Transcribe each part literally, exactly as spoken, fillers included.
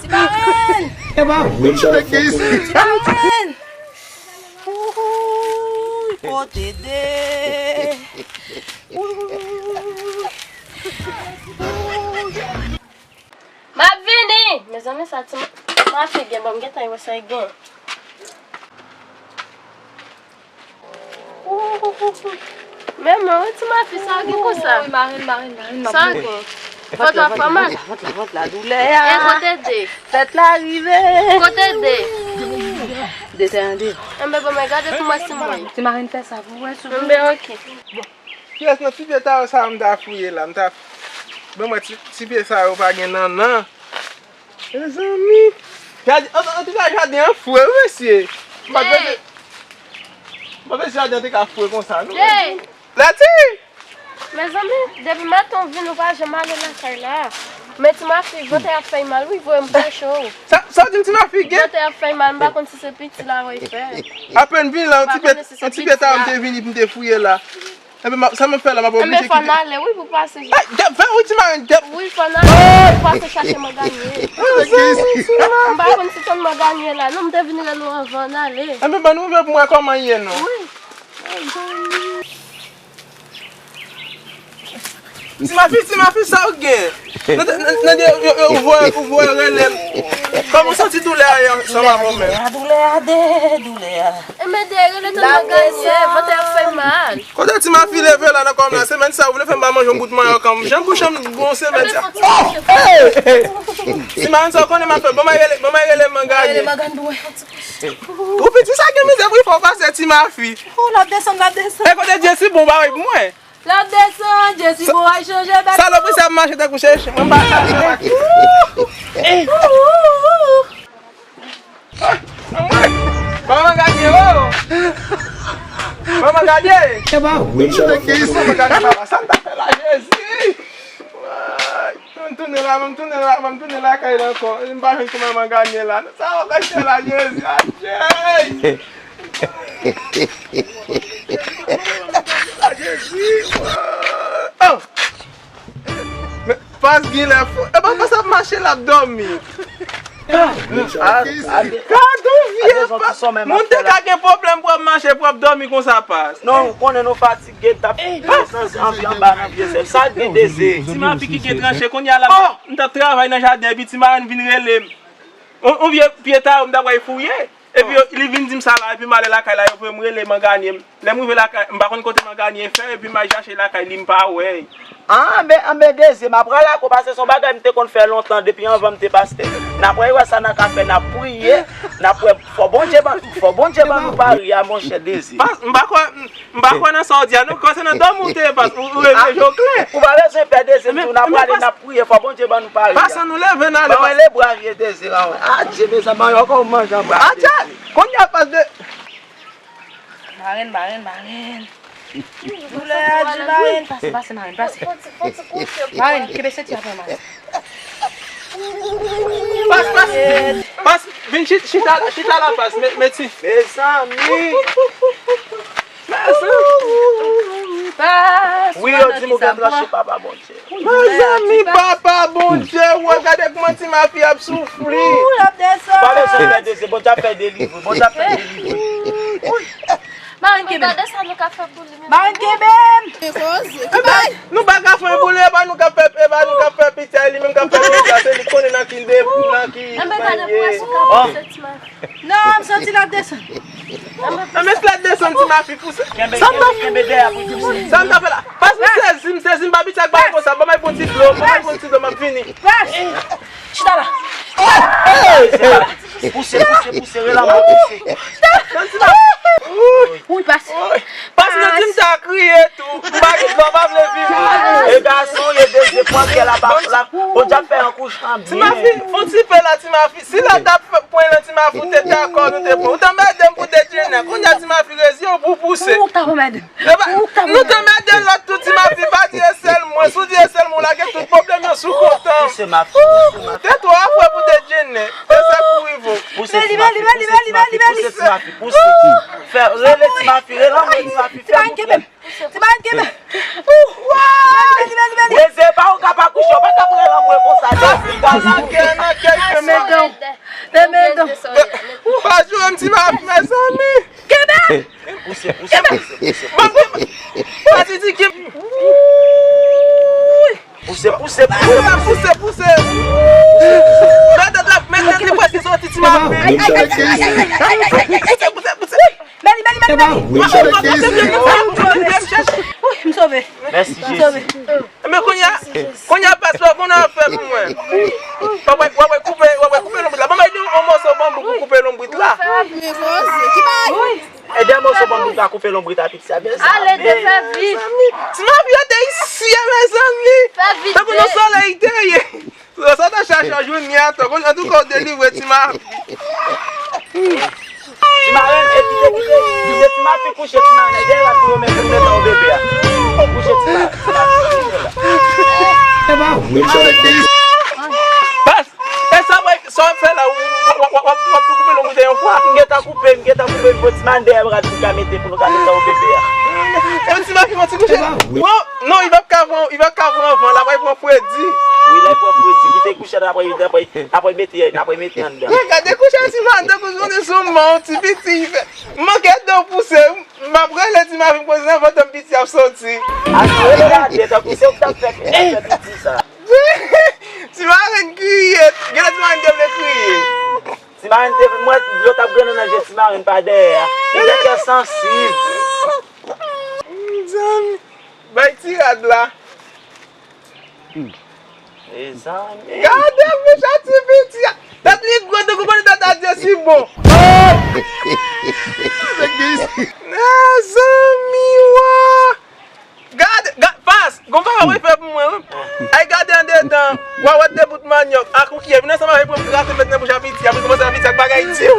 Ti Marèn! Ti Marèn! Ouy, kote de? Ouy. M ap vini! Mezanmi, sa ti ma-, mafi gen, bon, m gentan wè sa l gen. Men mwen, wi, ti mafi, sa w gen konsa? Wi, marenn, marenn, marenn, m ap vini. Sa w gen? Vant la fè mal? Vant la, vant la, doulè a. E kote de? Tèt la rive. Kote de? De tè an de. Enben, bon, mwen gade pou mwen si m wè. Ti marenn fè sa pou wè si w... Enben, oke. Bon. Kiyès nan ti pye ta yo sa m ta fouye la? M ta, ban mwen ti, ti pye sa yo pa gen nannan. Mezanmi. Jaden, an, antouka, jaden an fre, wi, mesye. M pa t panse, m pa t panse jaden an te ka fre konsa, non. Lèti! Mezanmi, depi maten w vin, ou pa janm ale lakay la. Men ti mafi, vant ap fè mal, wi, voye m kouche w. Sa, sa w di m ti mafi gen? Vant ap fè mal, m pa konn si se piti la, wi, fè. Apèn vin la, yon ti pye, yon ti pye ta, m te vini pou m te fouye la. Enben, sa m ap fè la, m ap oblije kite. Enben, fò n ale, wi, pou pase. Ay, dèp, fè wi, ti marenn, dèp. Wi, fò n ale, pou pase chache manganye. M pa konn si tann manganye la, non, m te vin rele w anvan n ale. Enben, ban nou ouvè pou m wè kòman l ye, non. Wi. Ti mafi, ti mafi, sa w gen? Nan, nan, nan, yo, yo, yo, ou voye, ou voye rele m. Kòman w santi doulè a ye ansanm avè w menm? Doulè a, doulè a, de, doulè a. Enben, de, rele tann manganye, vant ap fè mal. Kote ti mafi leve la nan kò m la, semèn sa, ou vle fè m pa manje yon bout mannyòk an? Jan bouch an m bon semèn sa. Ti marenn sa, ou konnen m ap fè, ban m rele, ban m rele manganye. Ou piti sa gen mizè, wi, fò w pase ti mafi. Ou, l ap desann, l ap desann. E kote Jesi bon bagay pou mwen. L ap desann, Jesi bon, al chanje bèt. Salopri sa ap mache tankou chèche. Mwen pa ka. Ban mwen gade, o! Ban mwen gade! Ban mwen gade, papa, sa m ta fè la, Jezi! Woy! M tounen la, m tounen la, m tounen lakay la ankò. M pa jwenn kouman mwen gade la. Sa w ap fè la, Jezi? Adjey! Jezi! Oh! Men, pas gen lè fou. E pa pas ap mache, l ap dòmi. Gad on vye pas. Moun te ka gen pwoblèm pou ap mache, pou ap dòmi konsa, pas. Non, ou konnen nou fatige, t ap anvi anba nan vye sèl. Sa gen deze. Ti mafi ki gen tranche, kounye a la, m t ap travay nan jaden, epi ti marenn vin rele m. On, on vye pye ta yo, m t ap pral fouye. Epi yo, li vin di m sa la, epi m ale lakay la, yo voye m rele manganye m. Lè m rive lakay, m pa konn kote manganye fè, epi m al chache lakay li, m pa wè. Anben, anben, Deze, m ap rale ak ou, paske se yon bagay m te konn fè lontan, depi anvan m te pastè. N ap wè sa n a ka fè, n ap priye, n ap wè, fò Bondye ban, fò Bondye ban nou pari a, monchè Deze. Pas, m pa kwè, m pa kwè nan sa w di a, non, kòm se nan dòmi w te ye, pas, ou, ou reve je w klè. Ou pa bezwen pè Deze, m di w, n ap prale, n ap priye, fò Bondye ban nou pari a. Pas, ann nou leve, n ale, pas. Ban mwen lebra vye Deze la, wè. Adje, mezanmi, yo kòm manje anba. Adje! Kounye a, pas de. Marenn, marenn, marenn. Doulè a di marenn. Pase, pase, marenn, pase. Marenn, kenbe senti a fè mal. Pas, pas, pas, vin chit-, chita la, chita la, pas, me-, meti. Mezanmi. Mezanmi. Pas, wi, yo di m ou gen tranche, papa Bondye. Mezanmi, papa Bondye, wè, gade kòman ti mafi ap soufri. Ou, l ap desann. Pa bezwen pè Deze, Bondye ap fè delivre, Bondye ap fè delivre. Marenn kenbe m. Gade sa nou ka fè pou li menm. Marenn kenbe m. Enben, nou pa ka fè boule, e pa nou ka fè, e pa nou ka fè piti a, li menm k ap fè piti a, se li konnen nan ki de, nan ki pwen l ye. Enben, gade pou wè si w ka pase ti mafi. Non, m santi l ap desann. Enben, si l ap desann, ti mafi pouse. Kenbe, kenbe, kenbe dèyè pou l pouse. Sa m ta fè la? Pas, m sezi, m sezi, m pa piti ak bagay konsa. Ban m al pran ti dlo, ban m al pran ti dlo, m ap vini. Pas! Chita la. Pouse, pouse, pouse, rele anmwe, pouse. Wi, pas. Pas, nan di m ta kriye tou. M pa gen dlo, m pa vle vini. E gason, e Deze, pran kè la, pa la. Bondye ap fè yon kouch an byen. Ti mafi, fon ti pe la, ti mafi. Si la t ap pwen nan ti mafi, ou te dakò, nou te pran. Ou t anmède m pou dejene. Kounye a ti mafi reziye w pou pouse. Ou t ap anmède m. Epa, nou t anmède lòt tou, ti mafi, pa di e sèl mwen. Si w di e sèl mwen, w lage tout pwoblèm yo sou kont an. Pouse mafi, pouse mafi. Te twò frè pou dejene. E sa pou rive w. Pouse ti mafi, pouse ti mafi, pouse ti mafi, pouse. Fè rele ti mafi, rele anmwe ti mafi, fè bout. Ti marenn kenbe m. Ti marenn kenbe m. Ou, wa! Libere, libere, libere. Deze, pa Pa kouche, ou pa ka pran lanmou konsa, non. Nan kè, nan kè, nan kè. Te men don. Te men don. Pa jwe m ti maf, mezanmi. Kenbe! Pouse, pouse, pouse, pouse. Bon, bon. Pati di ki. Pouse, pouse, pouse. Pouse, pouse, pouse. Mete la, mete li prèske soti ti maf. Ay, ay, ay, ay, ay, ay, ay, ay, ay, ay. Pouse, pouse, pouse. Bèli, bèli, bèli, bèli. Wi, m sove. Mèsi, Jezi. Men kounye a, kounye a, pastè, kounye a fè pou mwen. W ap koupe, w ap koupe lonbrit la. Ban m di yon moso banbou pou koupe lonbrit la. Ede moso banbou ka koupe lonbrit la, piti a, mezanmi. Ale, de fè vit. Ti maf yo te isi, mezanmi. Fè vit. Tankou nan solèy te ye. Sa ta chache a jwenn li atò. Antouka, w delivre ti maf. Ti marenn, e kite, kite, kite ti mafi kouche ti marenn. E dèyè pou yo met, pou yo met yon bebe a. Kouche ti mafi, ti mafi. Pas, e sa, sa w ap fè la, w ap tou koupe lonbrit yon fwa. M gentan koupe, m gentan koupe, m pran ti marenn dèyè bra l pou l ka mete, pou nou ka mete yon bebe a. E ti mafi, yon ti kouche. Bon, non, li p ap ka pran, li p ap ka pran van, l ap pran fredi. Wi, l ap pran fredi. Kite kouche, apre, apre, apre mete, apre mete anndan. Gade kouche ti marenn, tankou jwenn sou man, ti piti, li fè. M manke dan pouse, m ap rele ti mafi, m koze nan vant, piti ap soti. Asire la, de tankou se ou k t ap fè, fè piti sa. Ti marenn kriye, gade ti marenn te vle kriye. Ti marenn te, m wè dlo t ap grennen nan je ti marenn pa dèyè a. Li gen kè sansib. Mezanmi. Bay ti rad la. Mezanmi. Gade bouch a ti piti a. Tèt li gwo, tankou konnen tèt a Jesi bon. Mezanmi, wa. Gade, gade, pas, gon bagay w fè pou mwen, wi. Ay, gade andedan, w a wè de bout manyòk, ak yon kiyè, vin ansanm avè l, pran krate, met nan bouch a piti a, pou l kòmanse fè piti ak bagay di w.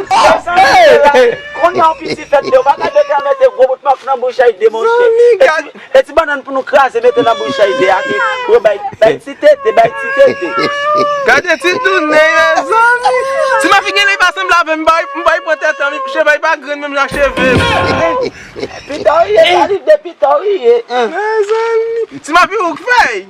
Kounye a yon piti fèt de, ou pa ka mete, mete gwo bout manyòk nan bouch a, de monchè. Zanmi, gade. E ti bannann pou nou kraze, mete nan bouch a, de a, pou yo bay, bay ti tete, bay ti tete. Gade ti tounen, mezanmi. Ti mafi genlè pa sanble avè m, m bay, m bay pran tèt an, cheve pa grenn menm jan cheve m. Pita w ye, sa li de pita w ye. Mezanmi. Ti mafi ou k fè l.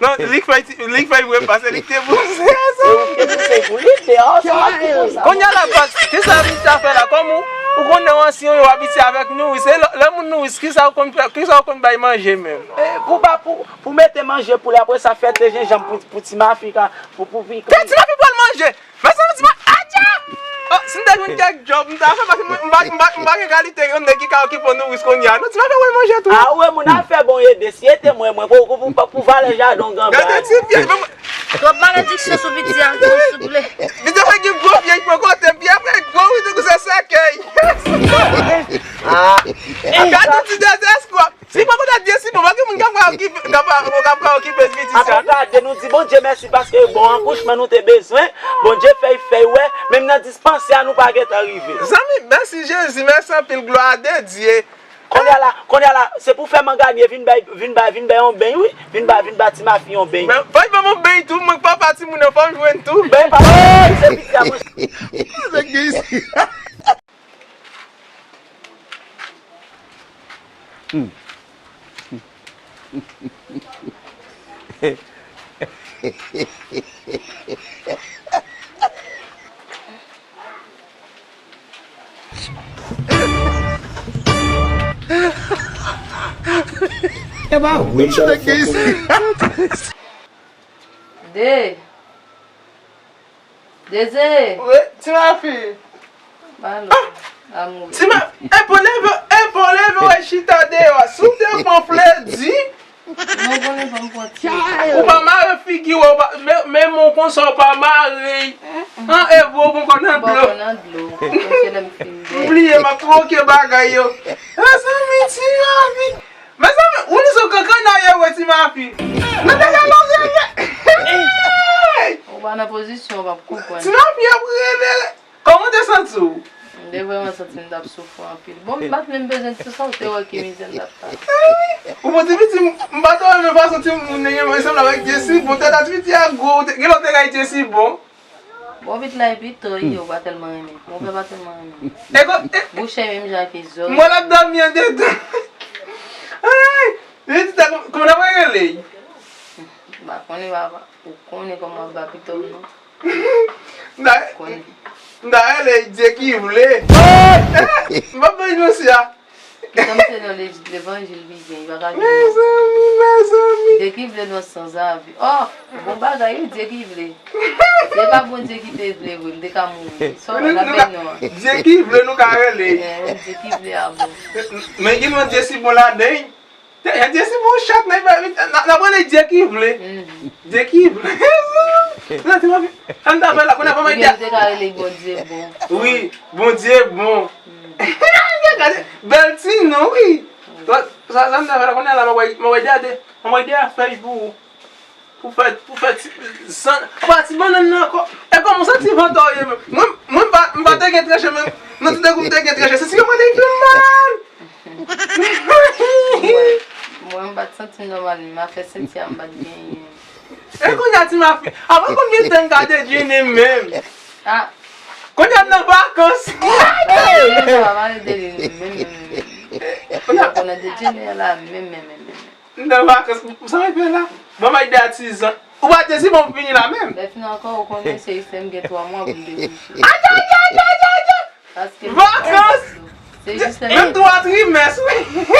Non, li k fè l, li k fè l vre pase, li k te pouse. Se ou k te pouse pou li, de a, sa pa te konsa. Kounye a la, pas, kisa misye ap fè la? Kòm ou, ou konnen w ansyen, ou abitye avèk nouri. Se lè, lè moun nouri, kisa ou konn fè, kisa ou konn bay manje menm? E, pou ba, pou, pou mete manje pou li, apre sa fè te jenjanm pou, pou ti mafi ka, pou, pou pi. Ti mafi pral manje! Mezanmi, ti mafi, atya! Oh, si m te jwenn kèk djòb, m ta fè, paske mwen, m pa, m pa, m pa gen kalite yon nèg ki ka okipe yon nouris kounye a. Non, ti mafi wè manje tou. A, wè, moun ap fè bon ede, si e te mwen, mwen, pou, pou, pou, pou valè jaden w gangan. Gade ti pye, men mwen. Twòp malediksyon sou piti a, souple. Piti a fè gen gwo pye, li pran kote, pye ap fè gwo, wi, tankou se sèkèy. Ah. Gade ti dezespwa. Si pa konn Dye si bon, pa gen moun k ap ka okipe, k ap ka, k ap ka okipe piti sa. Akonpanye nou di Bondye mèsi paske bon akouchman nou te bezwen. Bondye fè y fè y wè, menm nan dispansè a nou pa gentan rive. Zanmi, mèsi Jezi, mèsi anpil, glwa a de Dye. Kounye a la, kounye a la, se pou fè manganye vin bay, vin bay, vin bay yon beny, wi. Vin bay, vin bay ti mafi yon beny. Men, fò l ban m yon beny tou, mwen k papa timoun nan, fò m jwenn tou. Ben, papa, se piti a mwen. De. Deze! Wi, ti mafi. Malo, a mouri. Ti ma, epa w leve, epa w leve, w al chita deyò a. Si w te pran fredi. Mwen konnen fò m pran ti. Ou pa mare figi w, ou pa, men, men men w konsa, ou pa mare. An, e vo, ou poko nan dlo. Poko nan dlo. Se lè m fin. M bliye, m ap twoke bagay yo. Mezanmi, ti mafi. Mezanmi, ou ni sou kankan nan ye wè ti mafi. Nan te gen lòt ye. Ou pa nan pozisyon, ou p ap konprann. Ti mafi ap rele. Kòman w te santi w? M te vrèman santi m t ap soufri anpil. Bon, m pa t menm bezwen di sa, w te wè ki mizè m t ap pase. Ou bon ti piti, m pa t wè menm fason ti moun nan ye, men sanble avèk Jesi bon, tèt a ti piti a gwo, gen lè w te rayi Jesi bon. Bon, pit la epi to, yo pa tèlman renmen. Monpè pa tèlman renmen. E kon, e, bouch e menm jan ke zòrèy. Mwen l ap dòmi andedan. Ay! Li di ta, kòman n ap rele? M pa Konnen papa, ou konnen kòman m ap ba pito m non. M ta, m ta rele Dye ki vle. M p ap bay non si a. Pitom se nan levanjil li gen, li pa ka jwenn. Mezanmi, mezanmi. Dye ki vle nan sanzavi. Oh, bon bagay wi, Dye ki vle. Se pa Bondye ki te vle vre, m te ka mouri. Sa w la bay non an. Dye ki vle nou ka rele. Dye ki vle a bon. Men gen yon Dye si bon ladan. Dye si bon chat nan, n ap rele Dye ki vle. Dye ki vle. Sa m ta fè la, kounye a pa mwen. Ou te ka rele Bondye bon. Wi, Bondye bon. Gade, bèl ti non, wi. Sa, sa, sa m ta fè la, kounye a la, mwen wè, mwen wè de, mwen wè de afè pou, pou fè, pou fè ti, san, pa ti bannann nan ankò. E kòman sa ti vant ou ye menm? Mwen, mwen pa, m pa te gen tranche menm. Nan ti dekou m te gen tranche. Se si yo mwen te gen mal. Mwen, mwen m pa t santi m nòmal, m afè senti a m pa t genyen. E kounye a ti mafi, avan konbyen tan n ka dejene menm? Ah. Kounye a n nan vakans. Sa va pale de li menm, menm, menm, menm. Kounye a konnen dejene la menm, menm, menm, menm. M nan vakans, sa mwen fè la? Bon, bay de atizan. Ou pa te si bon pou vini la menm. Lè fin ankò, ou konnen se Islèm gen twa mwa pou l te kouche. Ay, ay, ay, ay, ay, ay! Paske vakans! Se jis menm twa trimès, wi.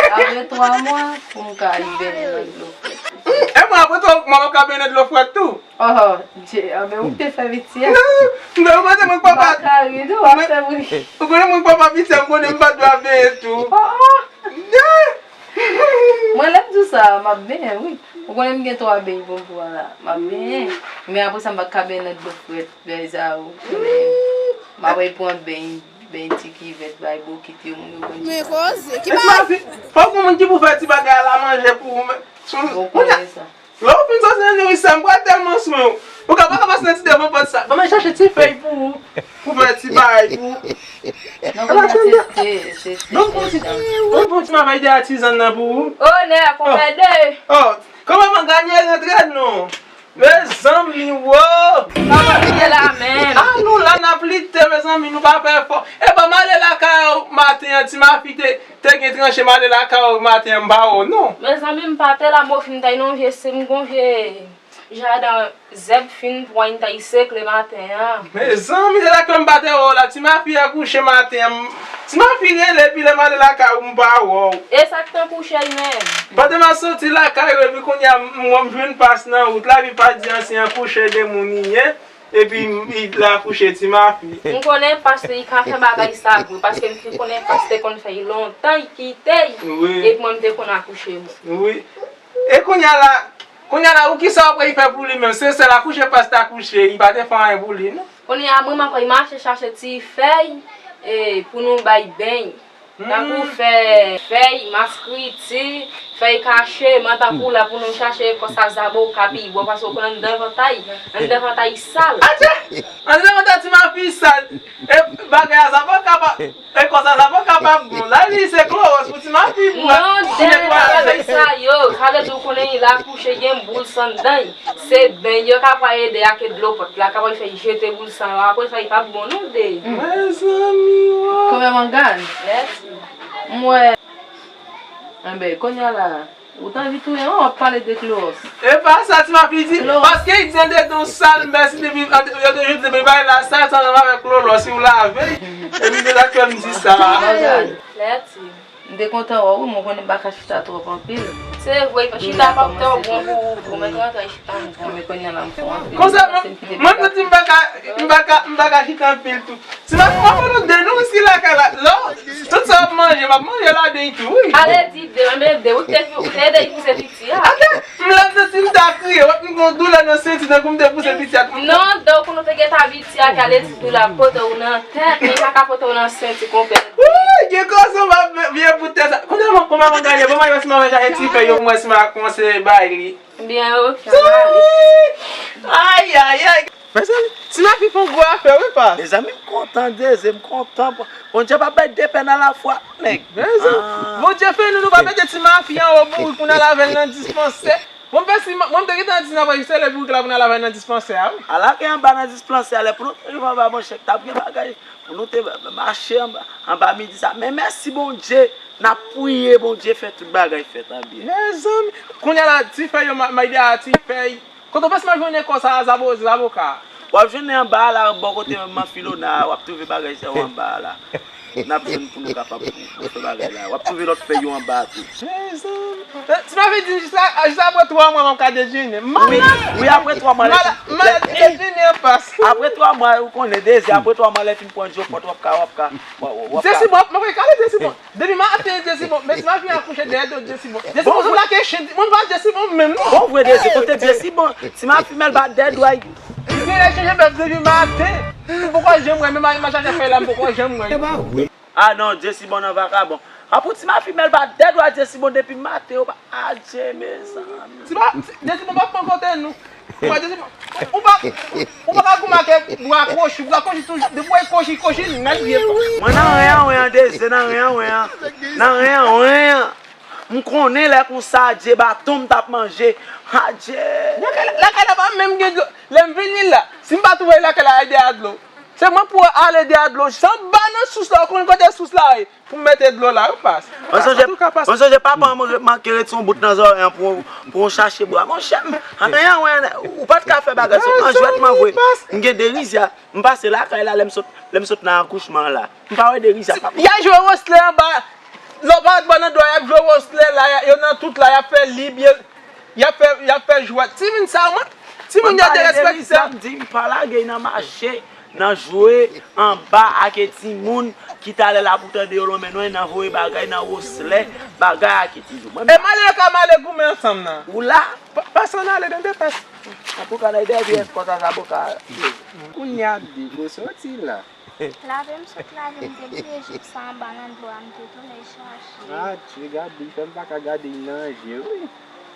Apre twa mwa, pou m ka al benyen nan dlo frèt. E mwen, apre twa mwa, m ap ka benyen nan dlo frèt tou. Oh, Dye, anben ou te fè piti a. Non, non, ou konnen mwen k papa. M pa ka ri tou, w ap fè bri. Ou konnen mwen k papa piti a, m konnen m pa dwe ap benyen tou. Oh, oh. Mwen, lè m di w sa, m ap benyen, wi. Ou konnen m gen twa beny pou m pran la. M ap benyen. Men apre sa, m pa ka benyen nan dlo frèt, lè sa ou konnen. M ap al pran beny, beny ti kivèt, bay bokit yo, moun yo konn. Men koze, ki bagay? Fòk gen moun ki pou fè ti bagay la manje pou ou, men. Ou konnen sa. Lè w fin soti nan nouri sa, m pral tèlman swen w. Ou ka pa ka pase nan ti devan pòt sa. Ban mwen chache ti fèy pou ou. Pou fè ti bagay pou ou. Non, kòm se te, se te. Donk, bon ti, donk, bon ti mavay de atizan nan pou ou. Onè, konpè de. Oh, kòman man ganye rantre non? Mezanmi, wo! Kòman li ye la menm? Ah, nou la n ap lite, mezanmi, nou pa fè fò. E ban m ale lakay ou maten an, ti mafi te, te gen tranche, m ale lakay ou maten an, m pa wè w non. Mezanmi, m pa te la, m fin tay non vye, se m gon vye jaden zèb fin pwany tay sek le maten an. Mezanmi, se sa k fè m pa te wè w la. Ti mafi a kouche maten an. Ti mafi rele, epi lè m ale lakay ou, m pa wè w. E sa k te kouche l menm? Pandan m ap soti lakay ou, epi kounye a, m, m wè m jwenn pas nan wout la, epi pa di ansyen an kouche de moun li ye, epi l la kouche ti mafi. M konnen pas li ka fè bagay sa vre, paske m te konnen pas te konn fè l lontan, l kite l, epi mwen m te konn akouche mwen. Wi. E kounye a la, kounye a la, ou kisa w ap fè pou li menm? Se sèl akouche pas ta kouche, li pa te fè anyen pou li, non? Kounye a, mwen, m ap mache chache ti fèy, e, pou nou bay beny. Tankou fè, fèy maskriti, fèy kache, men tankou la pou nou chache kòs a zaboka pi bon, paske w konn anndan vantay, anndan vantay sal. Atè! Anndan vantay ti mafi sal. E bagay a zaboka pa. E kòs a zaboka pa bon. La li se klowòs pou ti mafi pou netwayaj. Non, dèyè bagay sa yo. Sa vle di ou konnen li la kouche gen boul san anndan. Se beny yo ka pral ede ak dlo pòt la, ka pral fè jete boul san yo. Apre sa, li p ap bon non de. Mezanmi, wo. Konbyen mangan? Mèsi. M wè. Enben, kounye a la, ou t anvi touye m, w ap pale de klowòs. E pa sa, ti mafi di, paske li di anndan sal, mèsi depi, yo te jwenn depi bay la sal, sa menm avèk klowòs, si w lave, epi se sa k fè m di sa. Mèsi. M te kontan wè w, wi, mwen konnen m pa ka chita twòp anpil. Se vre, chita p ap twò bon pou ou, pou mèt rantre chita anpil. Mwen konnen la m fè anpil. Konsa, mwen, mwen santi m pa ka, m pa ka, m pa ka chita anpil tou. Si m ap fè nou de nou isi lakay la, lò, tout sa w ap manje, m ap manje ladan tou, wi. Ale di de, mwen de, ou te, ou te ede pouse piti a. Atè, m la m santi m ta kriye, w ap m gon doulè nan senti tankou m te pouse piti a. Non, donk nou te gentan abitye ak ale di doulè ap pote w nan tèt, men pa ka pote w nan senti konpè. Wouy, gen koze w ap vye pou tèt sa. Kounye a, kòman mwen gade, bon, mwen wè si mwen chache ti fèy yo, mwen wè si mwen kòmanse bay li. Byen, ok, ann ale. Ay, ay, ay. Mezanmi, ti mafi fè yon gwo afè, wi, pas. Mezanmi, m kontan, Dezye, m kontan. Bondye p ap bay de pèn alafwa, nèg. Mezanmi, Bondye fè nou, nou pa mete ti mafi anwo bourik pou n al avè l nan dispansè. Mwen, m fè si, mwen, m te gentan di n ap rejistre lè bourik la pou n al avè l nan dispansè a, wi. Ala ke anba nan dispansè a, lè pou nou te rive anba, monchè, t ap gen bagay pou nou te mache anba, anba midi sa. Men mèsi Bondye, n ap priye, Bondye fè tout bagay fèt an byen. Mezanmi, kounye a la, ti fèy yo, ma, ma, ti fèy, Kote w panse m ap jwenn ekò sa a, zabo-, zaboka? W ap jwenn li anba a la, bò kote Man Filona a, w ap twouve bagay sa yo anba a la. N ap jwenn pou nou kapab pou, pou fè bagay la. W ap twouve lòt fèy yo anba a tou. Mezanmi. Eh, ti mafi di jis a, jis apre twa mwa m ap ka dejene. Wi, malad! Wi, apre twa mwa, lè malad, malad dejene an pas. Apre twa mwa, ou konnen, Dezi, apre twa mwa, lè fin pran Jofòt, w ap ka, w ap ka, w ap, w ap ka. Desi bon, mwen kale Desi bon. Depi maten, Desi bon. Men ti mafi akouche dèyè do Desi bon. Desi bon, se la ke chen, mwen pa Desi bon menm, non. Bon, vre, Desi, kote Desi bon? Ti mafi mèl bat dèdway. Li te chanje bèf depi maten. M poko janm wè, menm a, m a chache fè la, m poko janm wè. Ah non, Desi bon nan vakabon. Apou ti mafi mèl bat dèdway Desi bon depi maten, yo pa, adje, mezanmi. Ti pa, Desi bon pa pran kote nou. Ou pa, Desi bon, ou pa, ou pa ka goumen ak bwa kwochi, bwa kwochi toujou, depi w wè kwochi, kwochi nèt li ye. Mwen nan ren an, ren an, Desi, nan ren an, ren an. Nan ren an, ren an. M konnen lè konsa, adje, baton m t ap manje. Adje. Lakay, lakay la pa menm gen dlo. Lè m vini la, si m pa twouve lakay la, ay dèyè dlo. Se mwen pou ale dèyè dlo. Jan ba nan sous la, ou konn kote sous la ye. Pou m mete dlo la, yo pas. Mwen sonje, mwen sonje papa m re-, manke retire yon bout nan zòrèy an pou, pou yon chache bwa. Monchè, m, an, an, an, ou pa t ka fè bagay, sot nan jwèt mwen vre. M gen de rizya. M pase lakay la, lè m sot, lè m sot nan akouchman an la. M pa wè de rizya, papa. Y a jwe wòslè anba. Lè w pa t bò nan dwa, y ap jwe wòslè la, y a, yo nan tout la, y ap fè lib, yo, y ap fè, y ap fè jwèt. Timoun sa, mwen, timoun yo derespekte. M di, m pa lage nan mache, nan jwe, anba ak timoun ki talè la pou tande yo lonmen non, nan voye bagay, nan wòslè, bagay ak timoun. E male yo ka male goumen ansanm nan. Ou la? Pa, pase ann ale, tande, pase. Antouka, nan ide vye espòt a zaboka. Kounye a, di, gwo soti la. Lave m sot lave, m te bliye jip sa anba nan dlo a, m te tounen chache. Adje, gade, fè m pa ka gade l nan je, wi.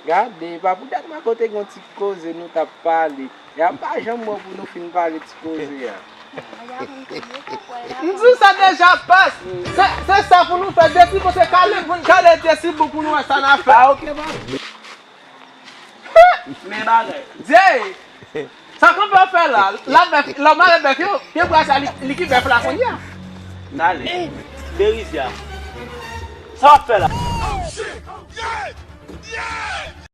Gade, pa poutèt mwen kote gen yon ti koze nou t ap pale. Ya m pa janm wè pou nou fin pale ti koze a. M di w sa deja, pas. Se, se sa pou nou fè, Desi bon, se kale pou n kale Desi bon pou nou wè sa n a fè. Ah, ok, pas. Men bagay. Dye! Sa konpè w fè la? La bèf, lè w mare bèf yo, pye bwa sa li, li ki bèf la kounye a. Talè. Berizya. Sa w ap fè la?